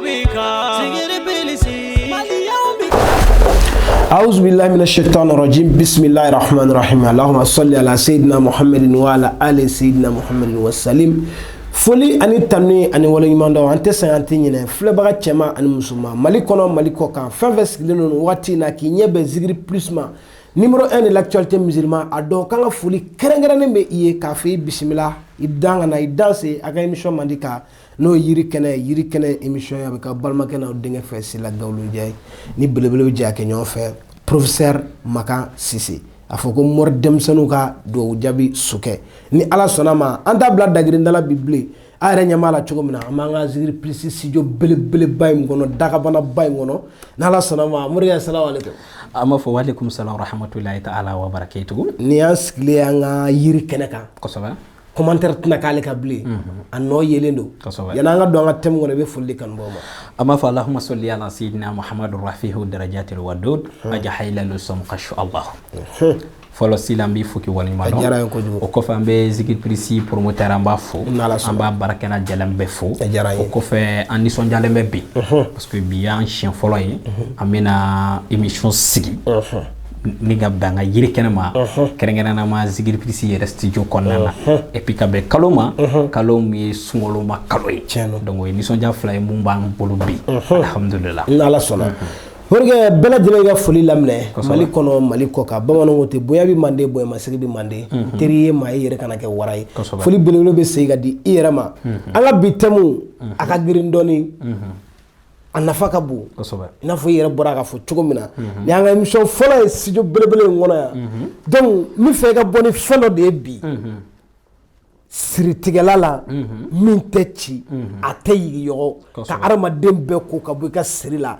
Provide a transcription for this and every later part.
bɛ kan Zikiri Plus Maliɲɛnw bɛ أعوذ بالله من الشيطان الرجيم بسم الله الرحمن الرحيم اللهم صل على سيدنا محمد وعلى آل سيدنا محمد وسلم. Foli ani tanu ani waleɲuman dɔn, an tɛ sɛgɛn, an tɛ ɲinɛ. Filɛbaga cɛman ani musoman, Mali kɔnɔ, Mali kɔ kan, fɛn fɛn sigilen don nin waati in na k'i ɲɛ bɛn Zikiri Plus ma, numéro 1 de l'actualité musulman, a dɔn k'an ka foli kɛrɛnkɛrɛnnen bɛ i ye k'a fɔ i bisimila, i dan ka na, i danse a ka émission man di ka n'o ye Yiri Kɛnɛ. Yiri Kɛnɛ émission ye, a bɛ ka balimakɛ n'aw denkɛ fɛ, Sila Gawulujɛ ni belebele bɛ jɛ a kɛ ɲɔgɔn fɛ, professeur Makan Sise, a fɔ ko mori denmisɛnninw ka dugawu jaabi sokɛ. Ni Ala sɔnna ma, an t'a bila dagirindala bi bilen. A yɛrɛ ɲɛ b'a la cogo min na, an b'an ka Zikiri Plus studio belebeleba in kɔnɔ, dakabanaba in kɔnɔ. N'Ala sɔnna ma, morikɛ, salamu aleykum. An b'a fɔ walekum salam rahmatulahi ta'ala wa barakatuhu. Nin y'an sigilen y'an ka yiri kɛnɛ kan. Commentaire tɛna k'ale ka bilen, a nɔ yelen don. Yan'an ka don an ka thème kɔnɔ, i bɛ foli di kanubagaw ma. An b'a fɔ allahumma salli ala sayyidina Muhammadu rafihu darajatil wadud ajahayla lusum qashu Allah. Fɔlɔ sila, an b'i fo k'i waleɲuman A dɔn. diyara n ye kojugu. O kɔfɛ, an bɛ Zikiri Plus promoteur, an b'a fo. N'Ala sɔnna. An b'a baarakɛla jɛlen bɛɛ fo. A diyara n ye. O kɔfɛ, an nisɔndiyalen bɛ bi parce que bi y'an siɲɛ fɔlɔ ye an bɛna émission sigi ni ka bɛn an ka yiri kɛnɛ ma, kɛrɛnkɛrɛnnenya ma Zikiri Plus yɛrɛ studio kɔnɔna na, et puis ka bɛn kalo ma, kalo min ye sunkalo kalo ye. Tiɲɛ don. Donc o ye nisɔndiya fila ye mun b'an bolo bi, alhamdulillah. N'Ala sɔnna, morikɛ, bɛɛ lajɛlen ka foli laminɛ, Mali kɔnɔ, Mali kɔ kan. Bamananw ko ten, bonya bɛ manden, bonyamasegin bɛ manden, teri ye maa ye, yɛrɛ kana kɛ wara ye. Foli belebele bɛ segin ka di i yɛrɛ ma. An ka bi thème, a ka girin dɔɔni, a nafa ka bon. I n'a fɔ i yɛrɛ bɔra k'a fɔ cogo min na, nin y'an ka émission fɔlɔ ye studio belebele in kɔnɔ yan. Donc n bɛ fɛ i ka bɔ ni fɛn dɔ de ye bi siritigɛla la min tɛ ci, a tɛ yigiyɔgɔ, ka hadamaden bɛɛ ko ka bɔ i ka siri la,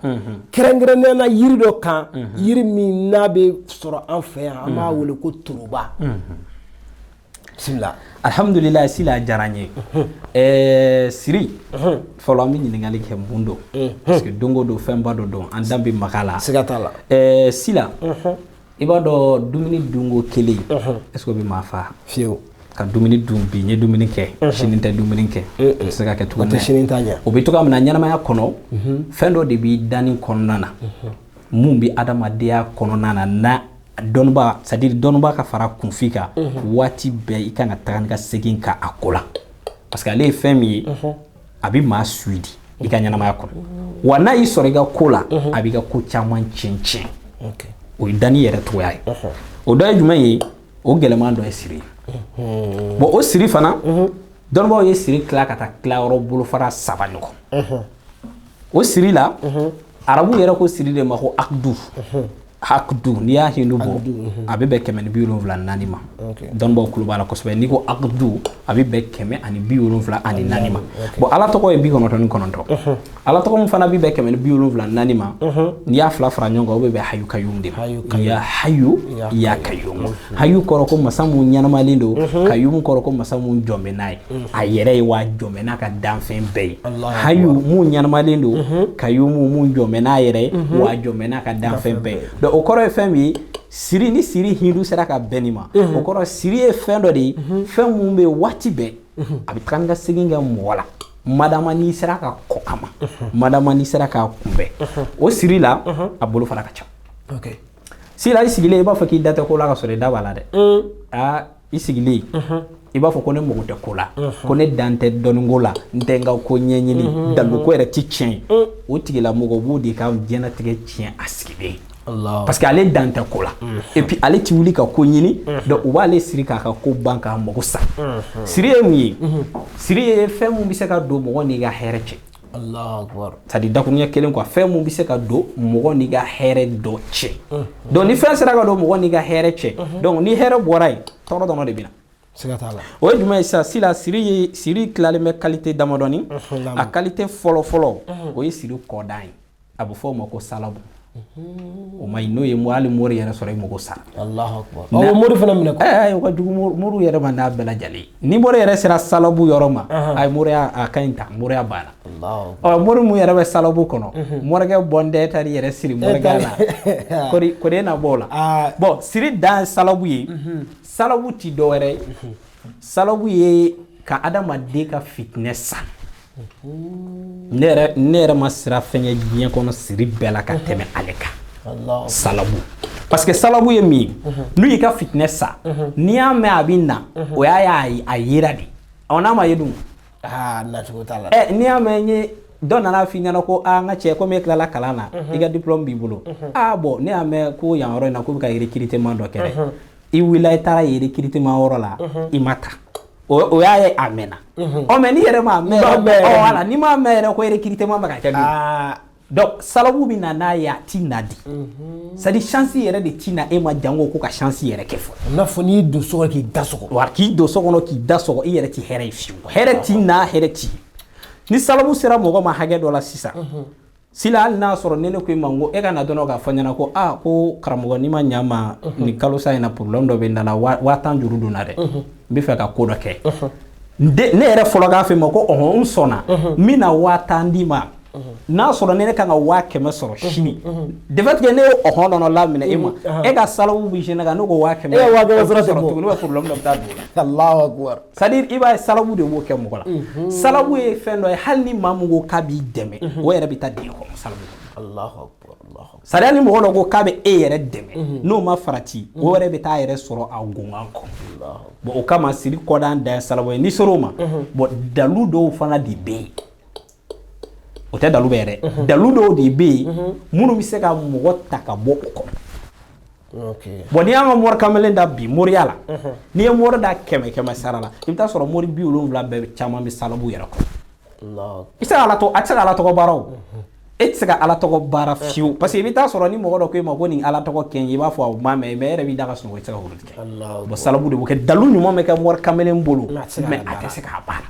kɛrɛnkɛrɛnnenya la yiri dɔ kan, yiri min n'a bɛ sɔrɔ an fɛ yan, an b'a wele ko toroba. Bisimila. Alhamdulillah, sila, a diyara n ye. Siri fɔlɔ, an bɛ ɲininkali kɛ mun don, parce que don o don fɛnba dɔ don, an da bɛ maga la. Siga t'a la. Sila, i b'a dɔn, dumuni dunko kelen, est ce que o bɛ maa fa? Fiyewu. Ka dumuni dun bi, n ye dumuni kɛ, sini tɛ dumuni kɛ, o tɛ se ka kɛ O tuguni tɛ dɛ. Sini t'a ɲɛ. O bɛ cogoya min na ɲɛnamaya kɔnɔ, fɛn dɔ de b'i danni kɔnɔna na mun bɛ adamadenya kɔnɔna na, na dɔnniba, c'est à dire dɔnniba ka fara kunfin kan, waati bɛɛ i kan ka taga ni ka segin ka a ko la, parce que ale ye fɛn min ye, a bɛ maa suidi i ka ɲɛnamaya kɔnɔ, wa n'a y'i sɔrɔ i ka ko la, a b'i ka ko caman tiɲɛ tiɲɛ. O ye danni yɛrɛ cogoya ye. O dɔ ye jumɛn ye? O gɛlɛman dɔ ye siri ye. Bon, o siri fana, dɔnnibaw ye siri tila ka taa tilayɔrɔ bolofara saba ɲɔgɔn. O siri la, arabu yɛrɛ ko siri de ma ko akdu. Akdu, n'i y'a hindu bɔ, a bɛ bɛn 174 ma. Dɔnnibaw tulo b'a la kosɛbɛ. N'i ko akdu, a bɛ bɛn 174 ma. Bon, Ala tɔgɔ ye 99. Ala tɔgɔ min fana bɛ bɛn 174 ma, n'i y'a fila fara ɲɔgɔn kan, o bɛ bɛn hayu kayum de ma. Ya hayu ya kayum. Hayu kɔrɔ ko masa mun ɲɛnamalen don, kayum kɔrɔ ko masa mun jɔn bɛ n'a ye a yɛrɛ ye, wa jɔn bɛ n'a ka danfɛn bɛɛ ye. Hayu, mun ɲɛnamalen don, kayum, mun jɔn bɛ n'a yɛrɛ ye, wa jɔn bɛ n'a ka danfɛn bɛɛ ye. Donc o kɔrɔ ye fɛn min ye, siri ni siri hindu sera ka bɛn nin ma, o kɔrɔ siri ye fɛn dɔ de ye, fɛn mun bɛ waati bɛɛ a bɛ taga ni ka segin kɛ mɔgɔ la, madama n'i sera ka kɔ a ma, madama n'i sera k'a kunbɛn. O siri la, a bolo fara ka ca. Sila, i sigilen, i b'a fɔ k'i da tɛ ko la, ka sɔrɔ i da b'a la dɛ. Aa, i sigilen, i b'a fɔ ko ne mago tɛ ko la, ko ne dan tɛ dɔnniko la, n tɛ n ka ko ɲɛɲini, daluko yɛrɛ ti tiɲɛ ye. O tigilamɔgɔ b'o de ka diɲɛlatigɛ tiɲɛ a sigilen, parce que ale dan tɛ ko la, et puis ale ti wuli ka ko ɲini. Donc u b'ale siri k'a ka ko ban k'a mago sa. Siri ye mun ye? Siri ye fɛn mun bɛ se ka don mɔgɔ n'i ka hɛrɛ cɛ. Allahu akbar. C'est à dire dakuruɲɛ kelen quoi, fɛn mun bɛ se ka don mɔgɔ n'i ka hɛrɛ dɔ cɛ. Donc ni fɛn sera ka don mɔgɔ n'i ka hɛrɛ cɛ, donc ni hɛrɛ bɔra yen, tɔɔrɔ dɔrɔn de bɛ na. Siga t'a la. O ye jumɛn ye sisan? Sila, siri ye, siri tilalen bɛ qualité damadɔni. A qualité fɔlɔ fɔlɔ, o ye siri kɔdan ye, a bɛ fɔ o ma ko salabu. O ma ɲi, n'o ye hali mori yɛrɛ sɔrɔ, i mago sara. Allahu akbar. Ɔ, mori fana minɛ ko. Ɛɛ, o ka jugu moriw yɛrɛ ma n'a bɛɛ lajɛlen. Ni mori yɛrɛ sera salabu yɔrɔ ma, a ye moriya, a ka ɲi ta, moriya banna. Allahu akbar. Ɔ, mori mun yɛrɛ bɛ salabu kɔnɔ, morikɛ bɔn taar'i yɛrɛ siri morikɛ la, kori kori na bɔ o la. Bon, siri dan ye salabu ye. Salabu ti dɔwɛrɛ ye, salabu ye ka adamaden ka fitinɛ sa. Ne yɛrɛ ma siran fɛn ɲɛ diɲɛ kɔnɔ siri bɛɛ la ka tɛmɛ ale kan. Salabu, parce que salabu ye min ye, n'u y'i ka fitinɛ sa, n'i y'a mɛn a bɛ na, o y'a ye a yera de. Ɔ, n'a ma ye dun? Aa, nacogo t'a la. Ɛ, n'i y'a mɛn n ye dɔ nana f'i ɲɛna ko aa, n ka cɛ, komi e tilala kalan na, i ka diplôme b'i bolo, aa bon, ne y'a mɛn ko yan yɔrɔ in na k'u bɛ ka recrutement dɔ kɛ dɛ, i wulila i taara yen recrutement yɔrɔ la, i ma ta, o y'a ye a mɛnna. Ɔ, mais n'i yɛrɛ m'a mɛn yɛrɛ, ɔ wala, n'i m'a mɛn yɛrɛ ko recrutement bɛ ka kɛ dun? Donc salabu bɛ na n'a ye, a ti na di, c'est à dire chance yɛrɛ de ti na e ma, jango ko ka chance yɛrɛ kɛ fɔlɔ. N'a fɔ n'i don so kɔnɔ k'i da sɔgɔ. Wa k'i don so kɔnɔ k'i da sɔgɔ, i yɛrɛ ti hɛrɛ ye fiyewu, hɛrɛ ti na, hɛrɛ ti. Ni salabu sera mɔgɔ ma hakɛ dɔ la sisan, sila, hali n'a sɔrɔ ni ne ko i ma ko e ka na dɔrɔn k'a fɔ n ɲɛna ko aa, ko karamɔgɔ, n'i ma ɲa ma nin kalo sa in na, problème dɔ bɛ n da la, 10 000 juru donna dɛ, n bɛ fɛ ka ko dɔ kɛ, ne yɛrɛ fɔlɔ k'a fɔ i ma ko ɔhɔn, n sɔnna, n bɛna 10 000 d'i ma, n'a sɔrɔ ni ne kan ka 100 000 sɔrɔ sini, de fait que ne ye ɔhɔn dɔ laminɛ e ma, e ka salabu bɛ ne kan, ne ko 100 000. E ka 100 000 sɔrɔ tɛ bɔ tuguni, o problème dɔ bɛ taa don o la. Allahu akbar. C'est à dire i b'a ye, salabu de b'o kɛ mɔgɔ la. Salabu ye fɛn dɔ ye, hali ni maa min ko k'a b'i dɛmɛ, o yɛrɛ bɛ taa dingɛ kɔnɔ salabu kɔnɔ. Allahu akbar, Allahu akbar. C'est à dire hali ni mɔgɔ dɔ ko k'a bɛ e yɛrɛ dɛmɛ, n'o ma farati, o yɛrɛ bɛ taa yɛrɛ sɔrɔ a gongan kɔnɔ. Bon, o kama siri kɔdan dan ye salabu ye. N'i ser'o ma, bon, dalu dɔw fana de bɛ yen, o tɛ dalu bɛɛ yɛrɛ, dalu dɔw de bɛ yen minnu bɛ se ka mɔgɔ ta ka bɔ o kɔnɔ. Bon, n'i y'an ka mori kamalen da bi moriya la, n'i ye mori da kɛmɛ kɛmɛ sara la, i bɛ taa sɔrɔ mori 70 bɛɛ caman bɛ salabu yɛrɛ kɔnɔ. I tɛ se ka ala tɔgɔ, a tɛ se ka ala tɔgɔ baara o, e tɛ se ka ala tɔgɔ baara fiyewu, parce que i bɛ taa sɔrɔ ni mɔgɔ dɔ ko e ma ko nin ala tɔgɔ kɛ n ye, i b'a fɔ a ma mɛn, mais e yɛrɛ b'i da ka sunɔgɔ, i tɛ se ka wuli kɛ. Bon, salabu de b'o kɛ. Dalu ɲuman bɛ kɛ mori kamalen bolo, mais a tɛ se k'a baara.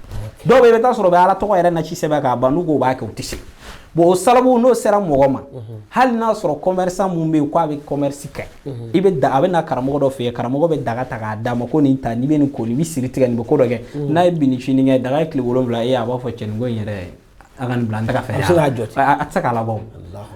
Dɔw bɛ yen, i bɛ taa sɔrɔ u bɛ ala tɔgɔ yɛrɛ nasi sɛbɛn k'a ban, n'u ko u b'a kɛ, u tɛ se. Bon, o salabu n'o sera mɔgɔ ma, hali n'a sɔrɔ commerçant mun bɛ yen k'a bɛ commerce kɛ, i bɛ da, a bɛ na karamɔgɔ dɔ fɛ yen, karamɔgɔ bɛ daga ta k'a d'a ma ko nin ta, n'i bɛ nin ko, nin bɛ siri tigɛ, nin bɛ ko dɔ kɛ, n'a ye bin sini kɛ, daga ye tile 7 e a b'a fɔ cɛnin ko in yɛrɛ, a ka nin bila, n tɛ ka fɛ. A bɛ se k'a jɔ ten. A tɛ se k'a labɔ.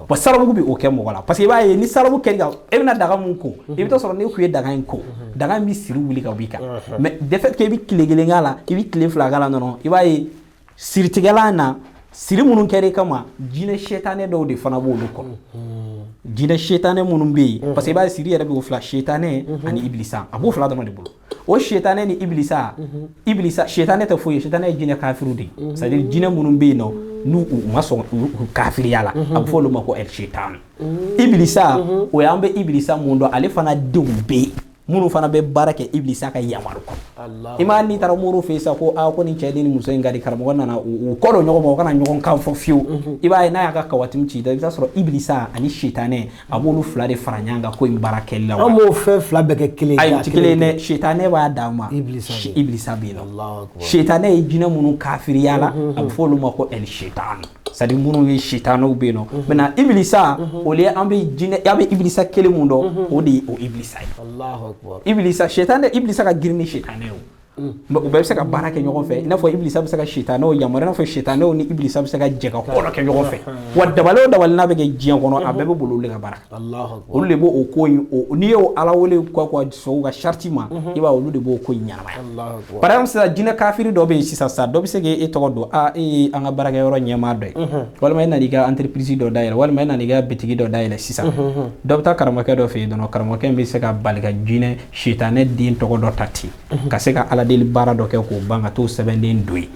Bon, salabu bɛ o kɛ mɔgɔ la, parce que i b'a ye ni salabu kɛr'i kan, e bɛna daga mun ko, i bɛ taa sɔrɔ n'e kun ye daga in ko, daga in bɛ siri wuli ka bɔ i kan, mais de fait que i bɛ tile kelen k'a la, i bɛ tile 2 k'a la dɔrɔn, i b'a ye siritigɛlan na, siri minnu kɛra i kama, jinɛ sɛtanɛ dɔw de fana b'olu kɔnɔ, jinɛ sɛtanɛ minnu bɛ yen, parce que i b'a ye siri yɛrɛ bɛ o fila, sɛtanɛ ani ibilisa, a b'o fila dɔrɔn de bolo. O sɛtanɛ ni ibilisa, ibilisa sɛtanɛ tɛ foyi ye, sɛtanɛ ye jinɛ kafiru de ye, c'est à dire jinɛ minnu bɛ yen nɔ n'u u ma sɔn u kafiriya la, a bɛ fɔ olu ma ko el sɛtan. Ibilisa, o y'an bɛ ibilisa mun dɔn, ale fana denw bɛ yen minnu fana bɛ baara kɛ ibilisa ka yamaru kɔnɔ. I m'a n'i taara moriw fɛ yen sisan ko aa, ko nin cɛ ni muso in ka di, karamɔgɔ nana u kɔ don ɲɔgɔn ma, u kana ɲɔgɔn kan fɔ fiyewu, i b'a ye n'a y'a ka kawatimu ci, i bɛ taa sɔrɔ ibilisa ani sitanɛ, a b'olu fila de fara ɲɔgɔn kan ko in baara kɛli la. An b'o fɛn fila bɛɛ kɛ kelen ye. Ayi, o tɛ kelen ye dɛ. Sitanɛ b'a d'a ma. Ibilisa bɛ yen. Ibilisa bɛ yen nɔ. Sitanɛ ye jinɛ minnu kafiriya la, a bɛ fɔ olu ma ko el sitan, c'est à dire minnu ye sitanɛw bɛ yen nɔ. Maintenant ibilisa, o ye an bɛ jinɛ, an bɛ ibilisa kelen mun dɔn, o de ye o ibilisa ye. Ibilisa, sitanɛ, ibilisa ka girin ni sitanɛ ye o, mais u bɛɛ bɛ se ka baara kɛ ɲɔgɔn fɛ, i n'a fɔ ibilisa bɛ se ka sitanɛw yamaruya, i n'a fɔ sitanɛw ni ibilisa bɛ se ka jɛ ka ko dɔ kɛ ɲɔgɔn fɛ. Wa dabali o dabali n'a bɛ kɛ diɲɛ kɔnɔ, a bɛɛ bɛ boli olu de ka baara kan, olu de b'o o ko in o, n'i y'o ala wele quoi quoi sɔn u ka sariti ma, i b'a ye olu de b'o ko in ɲɛnamaya. Par exemple sisan, jinɛ kafiri dɔ bɛ yen sisan sa, dɔ bɛ se k'e tɔgɔ don, aa, e ye an ka baarakɛyɔrɔ ɲɛmaa dɔ ye, walima e nana i ka entreprise dɔ dayɛlɛ, walima e nana i ka bitigi dɔ dayɛlɛ sisan, dɔ bɛ taa karamɔgɔkɛ dɔ fɛ yen dɔrɔn, karamɔgɔkɛ in bɛ se ka bali ka jinɛ sitanɛ den tɔgɔ dɔ ta ten ka se ka ala deli baara dɔ kɛ k'o ban ka t'o sɛbɛnden don yen.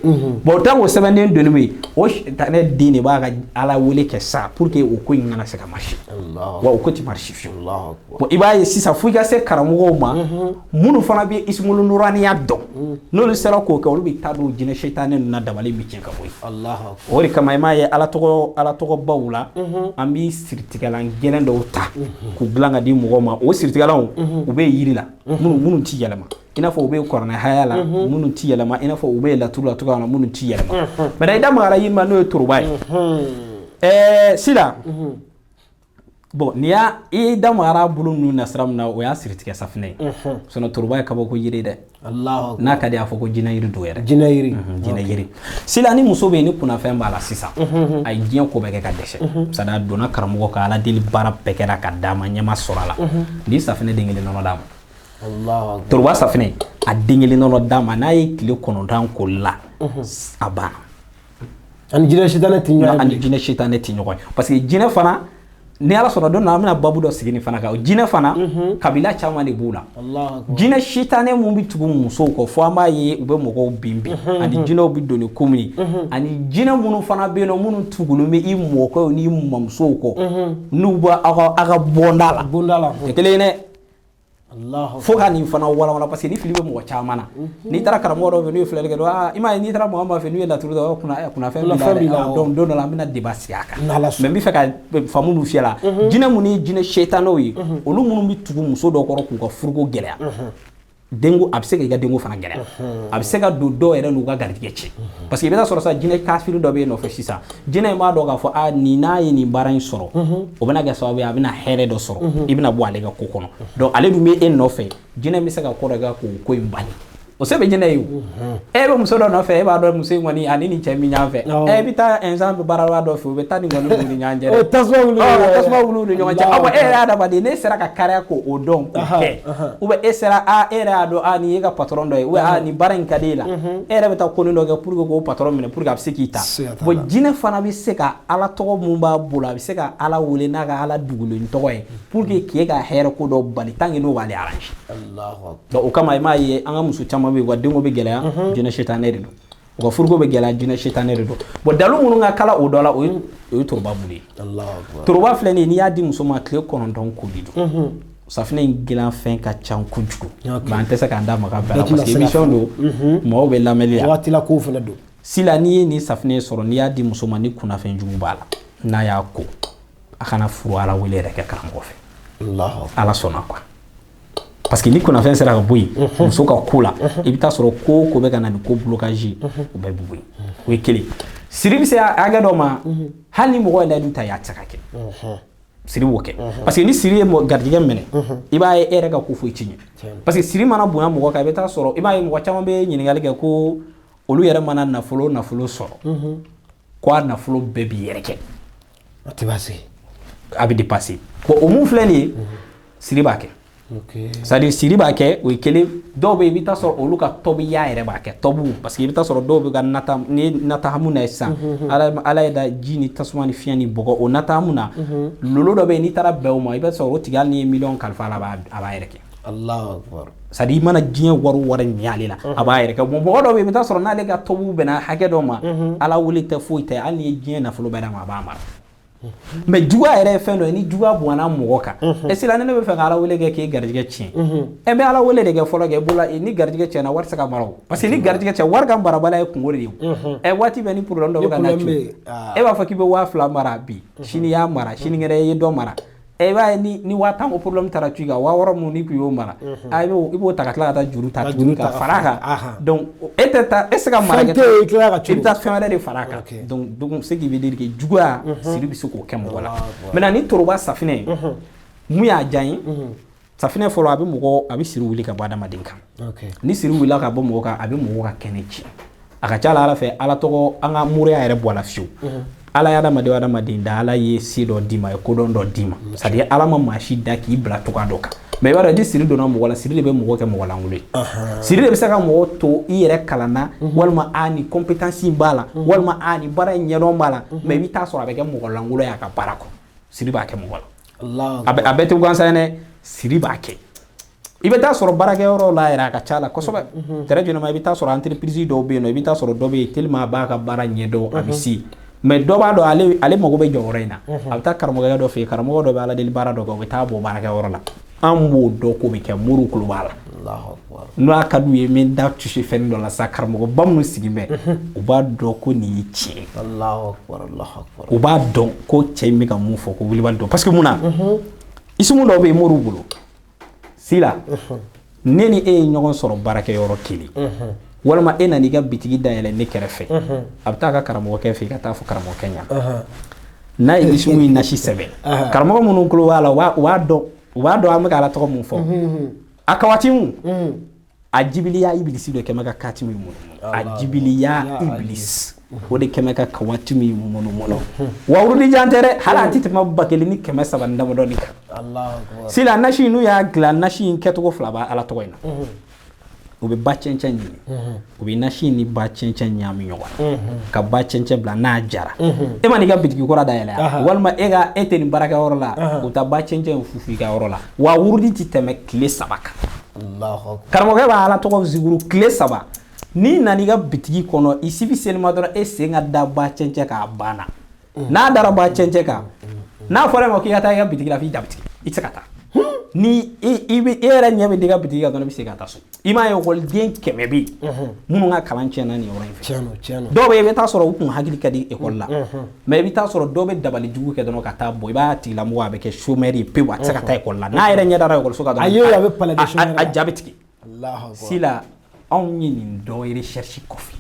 Bon, tant k'o sɛbɛnden donni bɛ yen, o sitanɛ den de b'a ka ala wele kɛ sa pour que o ko in kana se ka marcher, wa o ko ti marcher fiyewu. Bon, i b'a ye sisan, fo i ka se karamɔgɔw ma minnu fana bɛ isumulu nuraniya dɔn, n'olu sera k'o kɛ, olu bɛ taa don jinɛ sitanɛ ninnu na, dabali bɛ tiɲɛ ka bɔ yen. O de kama i m'a ye ala tɔgɔ, ala tɔgɔbaw la, an bɛ siritigɛlan gɛlɛn dɔw ta k'u dilan ka di mɔgɔw ma. O siritigɛlanw, u bɛ yiri la minnu ti yɛlɛma, i n'a fɔ u bɛ kuranɛ haya la minnu ti yɛlɛma, i n'a fɔ u bɛ laturu la cogoya min na minnu ti yɛlɛma. Maintenant i da magara yiri ma, n'o ye toroba ye. Ɛɛ sila, bon, n'i y'a i da magara bolo ninnu na sira min na, o y'a siritigɛ safinɛ ye, sinon toroba ye kabako yiri dɛ. N'a ka di a fɔ ko jinɛ yiri don yɛrɛ. Jinɛ yiri. Jinɛ yiri. Sila, ni muso bɛ yen ni kunnafɛn b'a la sisan, a ye diɲɛ ko bɛɛ kɛ ka dɛsɛ, c'est à dire a donna karamɔgɔ ka ala deli baara bɛɛ kɛra ka d'a ma, ɲɛ ma sɔrɔ a la, ni safinɛ den kelen nɔnɔ d'a ma, toroba safinɛ, a den kelen nɔnɔ d'a ma, n'a ye tile 9 koli la, a banna. Ani jinɛ sitanɛ tɛ ɲɔgɔn ye. Ani jinɛ sitanɛ tɛ ɲɔgɔn ye, parce que jinɛ fana, ni Ala sɔnna don na, an bɛna babu dɔ sigi nin fana kan. Jinɛ fana, kabila caman de b'u la. Jinɛ sitanɛ mun bɛ tugu musow kɔ, fo an b'a ye u bɛ mɔgɔw bin bin, ani jinɛw bɛ don ni ko min ye, ani jinɛ minnu fana bɛ yen nɔ, minnu tugulen bɛ i mɔkɛw n'i mamusow kɔ, n'u bɛ aw ka bɔnda la. Bonda la. Tɛ kelen ye dɛ. Fo ka nin fana walawala, parce que ni fili bɛ mɔgɔ caman na. N'i taara karamɔgɔ dɔw fɛ, n'u ye filɛli kɛ dɔrɔn, aa, i m'a ye, n'i taara mɔgɔ min fɛ, n'u ye laturu dɔn, kunnafɛn b'i la dɛ. Donc don dɔ la, an bɛna débat sigi a kan. Mais n bɛ fɛ ka faamu min fiyɛ la, jinɛ minnu ye jinɛ sɛtanɛw ye, olu minnu bɛ tugu muso dɔ kɔrɔ k'u ka furuko gɛlɛya, denko, a bɛ se k'i ka denko fana gɛlɛya, a bɛ se ka don dɔw yɛrɛ n'u ka garijɛgɛ cɛ, parce que i bɛ taa sɔrɔ sa, jinɛ kafiri dɔ bɛ yen nɔfɛ sisan. Jinɛ in b'a dɔn k'a fɔ a nin n'a ye nin baara in sɔrɔ, o bɛna kɛ sababu ye a bɛna hɛrɛ dɔ sɔrɔ, i bɛna bɔ ale ka ko kɔnɔ. Donc ale dun bɛ e nɔfɛ, jinɛ bɛ se ka ko dɔ kɛ k'o ko in bali. O se bɛ jinɛ ye. O e bɛ muso dɔ nɔfɛ, e b'a dɔn muso in kɔni ani nin cɛ min ɲɔgɔn fɛ, e bɛ taa exemple baaraba dɔ fɛ, u bɛ taa nin kɔni ni ɲɔgɔn cɛ dɛ, tasuma wuli, tasuma wuli u ni ɲɔgɔn cɛ. Aw, e yɛrɛ adamaden, ne sera ka kariya k'o dɔn k'o kɛ, ou bien e sera, a e yɛrɛ y'a dɔn, a nin ye ka patron dɔ ye, ou bien a nin baara in ka di e la, e yɛrɛ bɛ taa ko dɔ kɛ pour que k'o patron minɛ, pour que a bɛ se k'i ta. Bon, jinɛ fana bɛ se ka Ala tɔgɔ mun b'a bolo, a bɛ se ka Ala wele n'a ka Ala dugulen tɔgɔ ye pour que k'e ka hɛrɛ ko dɔ bali, tant que n'o b'ale arranger. Donc o kama, i m'a ye, an ka muso caman bɛ yen, u ka denko bɛ gɛlɛya, jinɛ sitanɛ de don. U ka furuko bɛ gɛlɛya, jinɛ sitanɛ de don. Bon, dalu minnu ka kala o dɔ la, o ye toroba bulu ye. Toroba filɛ nin ye, n'i y'a di muso ma, tile 9 koli don. Safinɛ in dilan fɛn ka ca kojugu, mais an tɛ se k'an da maga bɛɛ la, parce que émission don, mɔgɔw bɛ lamɛnli la. Waati la kow fana don. Sila, n'i ye nin safinɛ sɔrɔ, n'i y'a di muso ma, ni kunnafɛn jugu b'a la, n'a y'a ko, a kana furu Ala wele yɛrɛ kɛ karamɔgɔ fɛ. Ala sɔnna quoi, parce que ni kunnafɛn sera ka bɔ yen muso ka ko la, i bɛ taa sɔrɔ ko o ko bɛ ka na ni ko blocage, o bɛɛ bɛ bɔ yen. O ye kelen. Siri bɛ se hakɛ dɔ ma, hali ni mɔgɔ ye layidu ta ye, a tɛ se ka kɛ. Siri b'o kɛ, parce que ni siri ye garijɛgɛ minɛ, i b'a ye e yɛrɛ ka ko foyi ti ɲɛ, parce que siri mana bonya mɔgɔ kan, i bɛ taa sɔrɔ, i b'a ye mɔgɔ caman bɛ ɲininkali kɛ ko olu yɛrɛ mana nafolo sɔrɔ, ko a nafolo bɛɛ b'i yɛrɛ kɛ. A tɛ baasi. A bɛ dépasser. Bon, o mun filɛ nin ye, siri b'a kɛ. C'est à dire, siri b'a kɛ, o ye kelen. Dɔw bɛ yen, i bɛ taa sɔrɔ olu ka tɔbiya yɛrɛ b'a kɛ, tɔbu, parce que i bɛ taa sɔrɔ dɔw bɛ ka nata, ni ye natahamu na ye sisan, Ala ye da ji ni tasuma ni fiɲɛ ni bɔgɔ, o natahamu na, lolo dɔ bɛ yen, n'i taara bɛn o ma, i bɛ sɔrɔ o tigi, hali n'i ye miliyɔn kalifa a la, a b'a yɛrɛ kɛ. C'est à dire, i mana diɲɛ wari o wari ɲɛ ale la, a b'a yɛrɛ kɛ. Bon, mɔgɔ dɔw bɛ yen, i bɛ taa sɔrɔ n'ale ka tɔbu bɛnna hakɛ dɔ ma, Ala wele tɛ, foyi tɛ, hali n'i ye diɲɛ nafolo bɛɛ d'a ma, a b'a mara. Mais juguya yɛrɛ ye fɛn dɔ ye, ni juguya bonyana mɔgɔ kan, e sisan, ni ne bɛ fɛ ka Ala wele kɛ k'e garijɛgɛ tiɲɛ, e bɛ Ala wele de kɛ fɔlɔ kɛ bolola. Ni garijɛgɛ tiɲɛna, wari tɛ se ka mara o, parce que ni garijɛgɛ tiɲɛ, wari ka marabaliya ye kungo de ye o. Ɛ, waati bɛɛ ni problème dɔ bɛ ka na problème cu bɛ yen, e b'a fɔ k'i bɛ 2000 mara bi, sini i y'a mara, sinikɛnɛ i ye dɔ mara. Ɛ, i b'a ye, ni 50 000 ko problème taara cu i kan, 60 000 mun ni kun y'o mara, a i b'o ta ka tila ka taa juru ta Ka tuguni juru ka ta ka fara a kan. Donc e tɛ taa, e tɛ se ka mara Fɛn kɛ. tɛ yen, i tila ka I curu. bɛ taa fɛn wɛrɛ de fara a kan. Donc ce qui veut dire que juguya, siri bɛ se k'o kɛ mɔgɔ la. Maintenant, ni toroba safinɛ ye, mun y'a diya n ye? Safinɛ fɔlɔ, a bɛ mɔgɔ, a bɛ siri wuli ka bɔ adamaden kan. Ni siri wulila ka bɔ mɔgɔ kan, a bɛ mɔgɔ ka kɛnɛ ci. A ka ca la Ala fɛ, Ala tɔgɔ, an ka moriya yɛrɛ bɔ a la fiyewu. Ala ye adamaden o adamaden da, Ala ye se dɔ d'i ma, a ye kodɔn dɔ d'i ma. C'est à dire, Ala ma maa si da k'i bila cogoya dɔ kan. Mais i b'a dɔn, ni siri donna mɔgɔ la, siri de bɛ mɔgɔ kɛ mɔgɔ lankolon ye. Siri de bɛ se ka mɔgɔ to i yɛrɛ kalanna, walima a ni compétence in b'a la, walima a ni baara in ɲɛdɔn b'a la, mais i bɛ taa sɔrɔ a bɛ kɛ mɔgɔ lankolon ye a ka baara kɔ. Siri b'a kɛ mɔgɔ la. A bɛɛ tɛ gansan ye dɛ, siri b'a kɛ. I bɛ taa sɔrɔ baarakɛyɔrɔ la yɛrɛ, a ka ca la kosɛbɛ. Très généralement, i bɛ taa sɔrɔ entreprise dɔw bɛ yen nɔ, i bɛ taa sɔrɔ dɔ bɛ yen, tellement a b'a ka baara ɲɛdɔn, a bɛ se, mais dɔ b'a dɔn ale mago bɛ jɔyɔrɔ in na, a bɛ taa karamɔgɔkɛ dɔ fɛ yen, karamɔgɔ dɔ bɛ Ala deli baara dɔ kɛ, o bɛ taa bɔ baarakɛyɔrɔ la. An b'o dɔn k'o bɛ kɛ, moriw tulo b'a la. N'o ka d'u ye, n bɛ n da touché fɛn dɔ la sa, karamɔgɔba minnu sigi bɛ, u b'a dɔn ko nin ye tiɲɛ ye. U b'a dɔn ko cɛ in bɛ ka mun fɔ, ko wulibali dɔn, parce que mun na, isimu dɔw bɛ yen moriw bolo sila, ne ni e ye ɲɔgɔn sɔrɔ baarakɛyɔrɔ kelen, walima e nana i ka bitigi dayɛlɛ ne kɛrɛfɛ, a bɛ taa a ka karamɔgɔkɛ fɛ yen ka taa fɔ karamɔgɔkɛ ɲɛna. N'a ye isimu in nasi sɛbɛn, karamɔgɔ minnu tulo b'a la, u b'a dɔn an bɛ ka Ala tɔgɔ mun fɔ. A kawatimu a jibiliya ibilisi de kɛmɛ ka katimu munumunu, a jibiliya ibilisi o de kɛmɛ ka kawatimu munumunu. Wa wurudi jan tɛ dɛ, hali a tɛ tɛmɛ 1300 ni damadɔni kan. Sisan nasi, n'u y'a dilan, nasi in kɛcogo fila b'a Ala tɔgɔ in na. U bɛ ba cɛncɛn ɲini, u bɛ nasi ni ba cɛncɛn ɲagami ɲɔgɔn na ka ba cɛncɛn bila. N'a jara, e ma n'i ka bitigi kura dayɛlɛ yan, walima e ka e tɛ nin baarakɛyɔrɔ la, u taa ba cɛncɛn fufu i ka yɔrɔ la. Wa wurudi ti tɛmɛ tile 3 kan. Karamɔgɔkɛ b'a Ala tɔgɔ zikuru tile 3. N'i nana i ka bitigi kɔnɔ, i sifi selima dɔrɔn, e sen ka da ba cɛncɛn kan, a banna. N'a dara ba cɛncɛn kan, n'a fɔra e ma k'i ka taa i ka bitigi la, f'i ja bɛ tigɛ, i tɛ se ka taa. Ni i bɛ e yɛrɛ ɲɛ bɛ da i ka bitigi kan dɔrɔn, i bɛ segin ka taa so. I m'a ye, ekɔliden 100 bɛ yen minnu ka kalan tiɲɛna nin yɔrɔ in fɛ. Dɔw bɛ yen, i bɛ taa sɔrɔ u kun hakili ka di ekɔli la, mais i bɛ taa sɔrɔ dɔw bɛ dabali jugu kɛ dɔrɔn ka taa bɔ, i b'a tigilamɔgɔ a bɛ kɛ chômeur ye pewu, a tɛ se ka taa ekɔli la. N'a yɛrɛ ɲɛ dara ekɔliso kan dɔrɔn, a ja bɛ tigɛ. Sila, anw ye nin dɔ recherche kɔfɛ,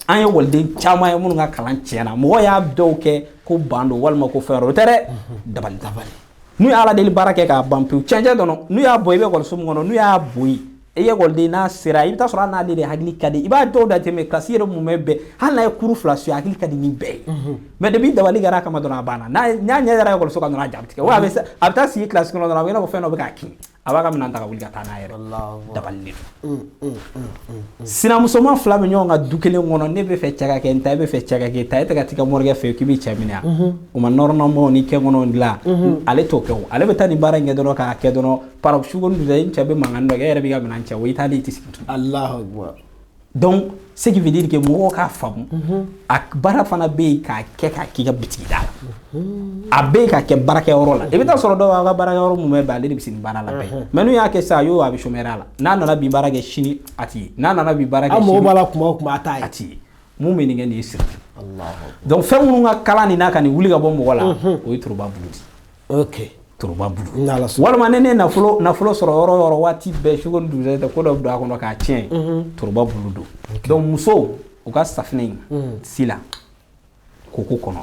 an ye ekɔliden caman ye minnu ka kalan tiɲɛna. Mɔgɔ y'a dɔw kɛ ko ban don walima ko fɛn wɛrɛ, o tɛ dɛ, dabali dabali. N'u ye Ala deli baara kɛ k'a ban pewu, cɛncɛn dɔrɔn, n'u y'a bɔ, i bɛ ekɔliso min kɔnɔ, n'u y'a bɔ yen, e ye ekɔliden n'a sera, i bɛ taa sɔrɔ hali n'ale de hakili ka di, i b'a dɔw da tɛmɛ kilasi yɛrɛ mun bɛ, hali n'a ye kuru 2 su, hakili ka di ni bɛɛ ye. Mais depuis dabali kɛra a kama dɔrɔn, a banna. N'a ɲɛ dara ekɔliso kan dɔrɔn, a ja bɛ tigɛ. Wa a bɛ taa sigi kilasi kɔnɔ dɔrɔn, a bɛ i n'a fɔ fɛn dɔ bɛ k'a kin, a b'a ka minɛn ta ka wuli ka taa n'a yɛrɛ. Dabali de don. Sinamusoma 2 bɛ ɲɔgɔn kan du kelen kɔnɔ, ne bɛ fɛ cɛ ka kɛ n ta, e bɛ fɛ cɛ ka kɛ ta, e tɛ ka t'i ka morikɛ fɛ yen k'i bɛ cɛ minɛ yan, o ma nɔrɔnamɔw ni kɛnkɔnɔw dilan, ale t'o kɛ o. Ale bɛ taa nin baara in kɛ dɔrɔn k'a kɛ dɔrɔn, par su ko ni i cɛ bɛ mankan dɔ kɛ, e yɛrɛ b'i ka minɛn cɛ o, i t'ale, i tɛ sigi tuguni. Allahu Akbar. Donc ce qui veut dire que mɔgɔw k'a faamu, a baara fana bɛ yen k'a kɛ k'a k'i ka bitigi da la, a bɛ yen k'a kɛ baarakɛyɔrɔ la. I bɛ taa sɔrɔ dɔw b'a ka baarakɛyɔrɔ mun bɛ bɛn, ale de bɛ se nin baara la bɛɛ. Mais n'u y'a kɛ sisan, a y'o a bɛ chômeur la. N'a nana bi baara kɛ sini, a ti ye. N'a nana bi baara kɛ sini, sini, b'a la kuma o kuma, a t'a ye. A ti ye. Mun bɛ nin kɛ nin ye siri. Donc fɛn minnu ka kalan nin n'a ka nin wuli ka bɔ mɔgɔ la, o ye toroba bulu di. Toroba bulu. Walima ni ne nafolo sɔrɔ yɔrɔ o yɔrɔ, waati bɛɛ su ko ni dugusɛjɛ tɛ, ko dɔ bɛ don a kɔnɔ k'a tiɲɛ, toroba bulu don. Donc musow, u ka safinɛ in si la koko 9.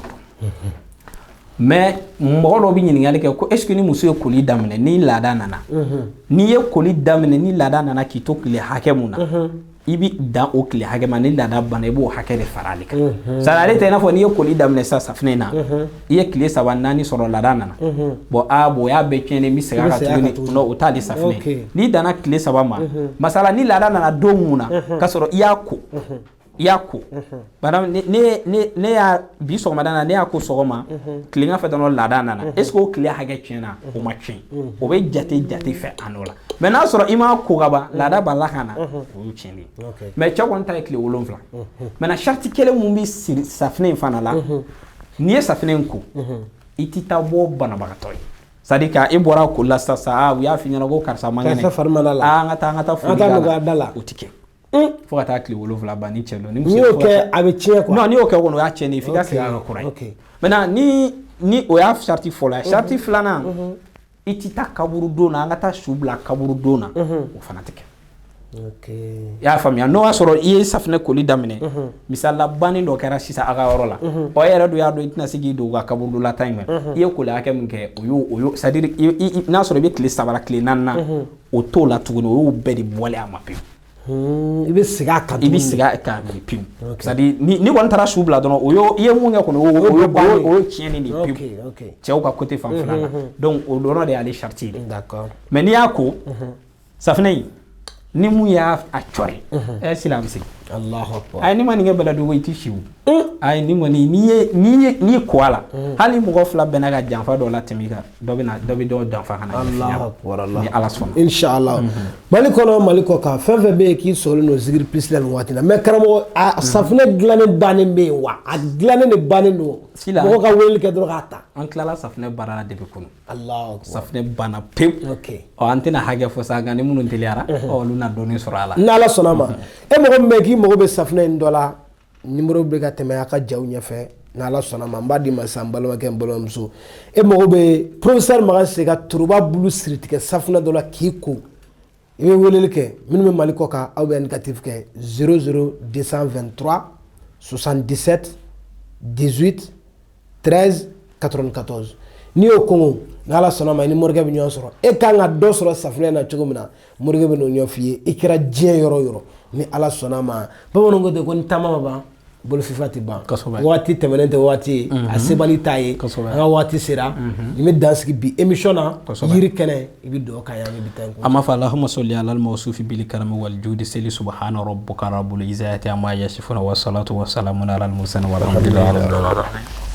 Mais mɔgɔ dɔw bɛ ɲininkali kɛ ko est ce que ni muso ye koli daminɛ ni laada nana, n'i ye koli daminɛ ni laada nana k'i to tile hakɛ mun na, i bɛ dan o tile hakɛ ma, ni laada banna, i b'o hakɛ de fara ale kan. C'est à dire ale tɛ i n'a fɔ n'i ye koli daminɛ sisan safinɛ in na, i ye tile 3 4 sɔrɔ, laada nana, bon aa bon o y'a bɛɛ tiɲɛnen, n bɛ segin a kan tuguni. Non, o t'ale safinɛ ye. N'i danna tile 3 ma, masala ni laada nana don mun na k'a sɔrɔ i y'a ko, i y'a ko, par exemple ne y'a bi sɔgɔmada na, ne y'a ko sɔgɔma, tilegan fɛ dɔrɔn laada nana, est ce que o tile hakɛ tiɲɛna? O ma tiɲɛ, o bɛ jate fɛ a nɔ la. Mais n'a sɔrɔ i m'a ko ka ban, laada b'a la ka na, o y'o tiɲɛnen ye. Mais cɛ kɔni ta ye tile 7. Maintenant sariti kelen mun bɛ siri safinɛ in fana la, n'i ye safinɛ in ko, i ti taa bɔ banabagatɔ ye. C'est à dire que e bɔra ko la sisan, aa u y'a f'i ɲɛna ko karisa man kɛnɛ, aa an ka taa foli k'a la, o ti kɛ fo ka taa tile 7 ban ni cɛ don. Ni muso y'o kɛ, a bɛ tiɲɛ quoi. Non, n'i y'o kɛ kɔni, o y'a tiɲɛnen ye, f'i ka segin a kan kura ye. Maintenant ni o y'a sariti fɔlɔ ye. Sariti filanan, i ti taa kaburudon na, an ka taa su bila kaburudon na, o fana tɛ kɛ. I y'a faamuya? N'o y'a sɔrɔ i ye safinɛ koli daminɛ, misali banni dɔ kɛra sisan a ka yɔrɔ la, ɔ e yɛrɛ dun y'a dɔn i tɛna se k'i don u ka kaburudonlata in mɛ, i ye koli hakɛ min kɛ, o y'o c'est à dire n'a sɔrɔ i bɛ tile 3 la, tile 4 na, o t'o la tuguni, o y'o bɛɛ de bɔlen a ma pewu. I bɛ segin a kan. I bɛ segin a kan pewu. C'est à dire ni kɔni taara su bila dɔrɔn, o y'o i ye mun kɛ kɔni, o y'o tiɲɛnen de ye pewu, cɛw ka côté fanfɛla la. Donc o dɔrɔn de y'ale sariti ye. Mais n'i y'a ko safinɛ in, ni mun y'a a cɔri, ɛ sila a bɛ segin. Allahu Akbar. Ayi, n'i ma nin kɛ bɛlɛdugu, i ti si o. Ayi, ni kɔni n'i ye ko a la, hali mɔgɔ 2 bɛnna ka janfa dɔ la tɛmɛ i kan, dɔ bɛ na dɔ bɛ dɔ janfa ka na. Allahu Akbar. Ni Ala sɔnna. Inshallah. Mali kɔnɔ, Mali kɔ kan, fɛn fɛn bɛ yen k'i sɔrɔlen don Zikiri Plus la nin waati la. Mais karamɔgɔ, a safinɛ dilannen bannen bɛ yen wa? A dilannen de bannen don. Mɔgɔ ka weleli kɛ dɔrɔn k'a ta. An tilala safinɛ baara la depuis kunun. Allahu Akbar. Safinɛ banna pewu. Ɔ an tɛna hakɛ fɔ sa, nka ni minnu teliyara, ɔ olu na dɔɔnin sɔrɔ a la. N'Ala sɔnna ma, e mɔgɔ min bɛ yen k'i mago bɛ safinɛ in dɔ la, numéro bɛ ka tɛmɛ a ka jaw ɲɛfɛ. N'Ala sɔnna ma, n b'a d'i ma sisan, n balimakɛ, n balimamuso, e mago bɛ professeur Makan Sise ka toroba bulu siritigɛ safinɛ dɔ la k'i ko, i bɛ weleli kɛ. Minnu bɛ Mali kɔ kan, aw bɛ indicatif kɛ 00 223 77 18 13 94. N'i y'o kɔngɔ, n'Ala sɔnna ma, i ni morikɛ bɛ ɲɔgɔn sɔrɔ. E kan ka dɔ sɔrɔ safinɛ na cogo min na, morikɛ bɛ n'o ɲɛf'i ye. I kɛra diɲɛ yɔrɔ o yɔrɔ, ni Ala sɔnna ma. Bamananw ko ten ko ni taama ma ban. Bolo fifa tɛ ban. Waati tɛmɛnen tɛ waati ye, a sebali t'a ye. An ka waati sera, i bɛ dan sigi bi émission na. Yiri kɛnɛ, i bɛ dugawu k'an ye, an bɛ bi ta in kun. An b'a fɔ allahumma salli ala al-mawsufi bil karami wal judi seli subhana rabbika rabbil izzati amma yasifuna wa salatu wa salamun ala al-mursalin walhamdulillahi rabbil alamin.